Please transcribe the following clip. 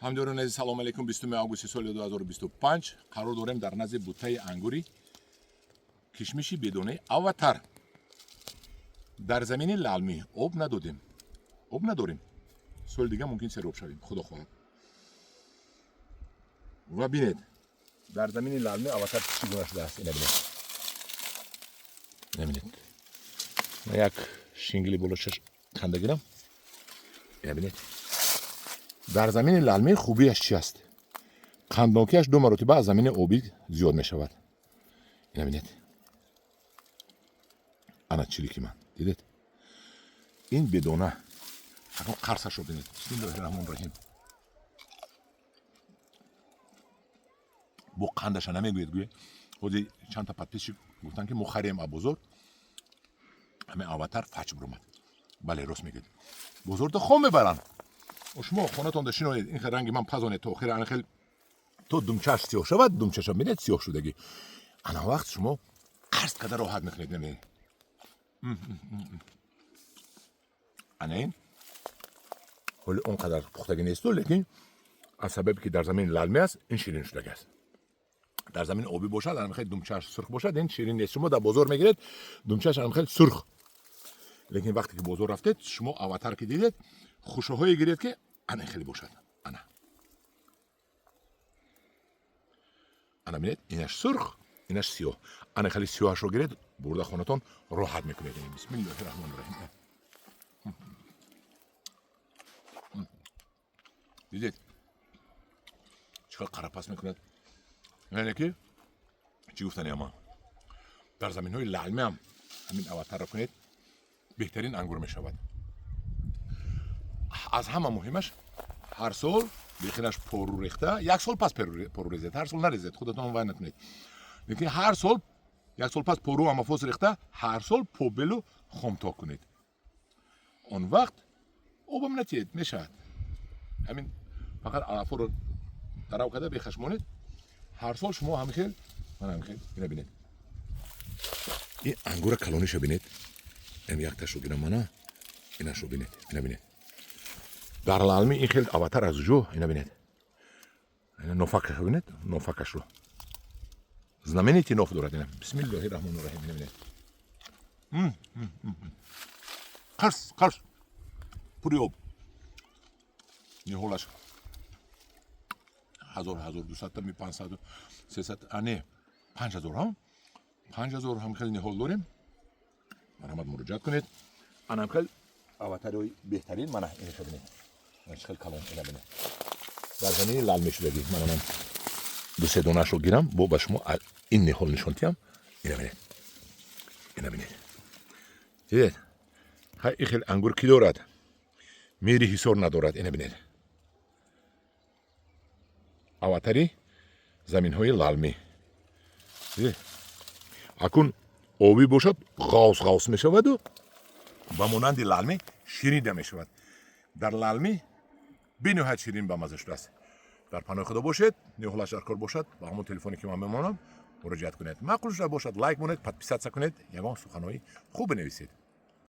Ҳамдиёрони азиз, салом алейкум. 20 августи соли 2025 қарор дорем дар назди бутаи ангури кишмиши бедонаи Аватар. Дар замини лалмӣ об надодем, об надорем. Соли дига мумкин сероб шавем, худо хоҳад. Ва бинед, дар замини лалмӣ Аватар чӣ гуна шудааст. Ина бинед, ина бинед. Ман як шингили болошаш канда гирам. Ина бинед, дар замини лалмӣ хубиаш чи аст? Қанднокиаш ду маротиба аз замини обӣ зиёд мешавад. Ина бинед, ана чилики ман, дидед? Ин бедона, акун қарсашро бинед. Бисмиллоҳи раҳмони раҳим. Бо қандаша намегӯед, гӯе ҳози чандта подписчик гуфтанд, ки мо харем аз бозор, ҳамин Аватар фач биромад. Бале, рост мегӯед, бозорда хом мебаранд. Шумо хонатонда шинонед, ин хел ранги ман пазонед то охира, ана хел то думчаш сиёҳ шавад. Думчаша бинед, сиёҳ шудагӣ. Ана вақт шумо қарз карда роҳат мекунед. Намебинед, ана ин ҳоли он қадар пухтагӣ несту, лекин аз сабабе ки дар замини лалмӣ аст, ин ширин шудагӣ аст. Дар замини обӣ бошад, ана хел думчаш сурх бошад, ин ширин нест. Шумо дар бозор мегиред, думчаш ана хел сурх, лекин вақте ки бозор рафтед, шумо Аватар ки дидед, хушаҳое гиред, ки ана хеле бошад. Ана, ана бинед, инаш сурх, инаш сиёҳ. Ана хеле сиёҳашро гиред, бурда хонатон роҳат мекунед. Бисмиллоҳи раҳмони раҳим. Дидед, чӣ хел қарапас мекунад? Яъне ки чӣ гуфтани ама, дар заминҳои лалмиам ҳамин Аватарро кунед, беҳтарин ангур мешавад. Аз ҳама муҳимаш, ҳар сол бехинаш пору рехта, як сол пас пору резед, ҳар сол нарезед, худатон вай накунед, лекин ҳар сол як сол пас пору амафос рехта, ҳар сол побелу хомток кунед. Он вақт обам натиҳед, мешавад. Ҳамин фақат алафоро дарав карда бехаш монед. Ҳар сол шумо ҳамин хел, ман ҳамин хел. Ина бинед, ин ангура калониша бинед. Ин якташро гирам, мана инашро бинед, ина бинед. Дар лалмӣ ин хел Аватар аз ҷо. Ина бинед, ина нофакашро бинед, нофакашро, знаменитый ноф дорад. Ина, бисмиллоҳи раҳмони раҳим. Ина бинед, қарс қарс, пури об. Ниҳолаш 1000, 1200-та, ми 500, 300, а не, 5000, ҳа, 5000 ҳам хел ниҳол дорем. Марҳамат, муроҷиат кунед. Анам хел Аватариҳои беҳтарин. Мана инаша бинед, чӣ хел калон. Ина бинед, дар замини лал мешудагӣ. Мана ман ду се донаашро гирам, бо ба шумо ин ниҳол нишон диҳам. Ина бинед, ина бинед, дидед? Ҳай, ин хел ангур кӣ дорад? Мери Ҳисор надорад. Ина бинед, Аватари заминҳои лалмӣ. Акун обӣ бошад, ғавс ғавс мешаваду ба монанди лалмӣ ширин намешавад. Дар лалмӣ бениҳоят ширин, бамаза шудааст. Дар паноҳи худо бошед. Ниҳолаш дар кор бошад, ба ҳамон телефоне ки ман мемонам, муроҷиат кунед. Маъқул шуда бошад, лайк монед, подписаться кунед, ягон суханҳои хуб бинависед.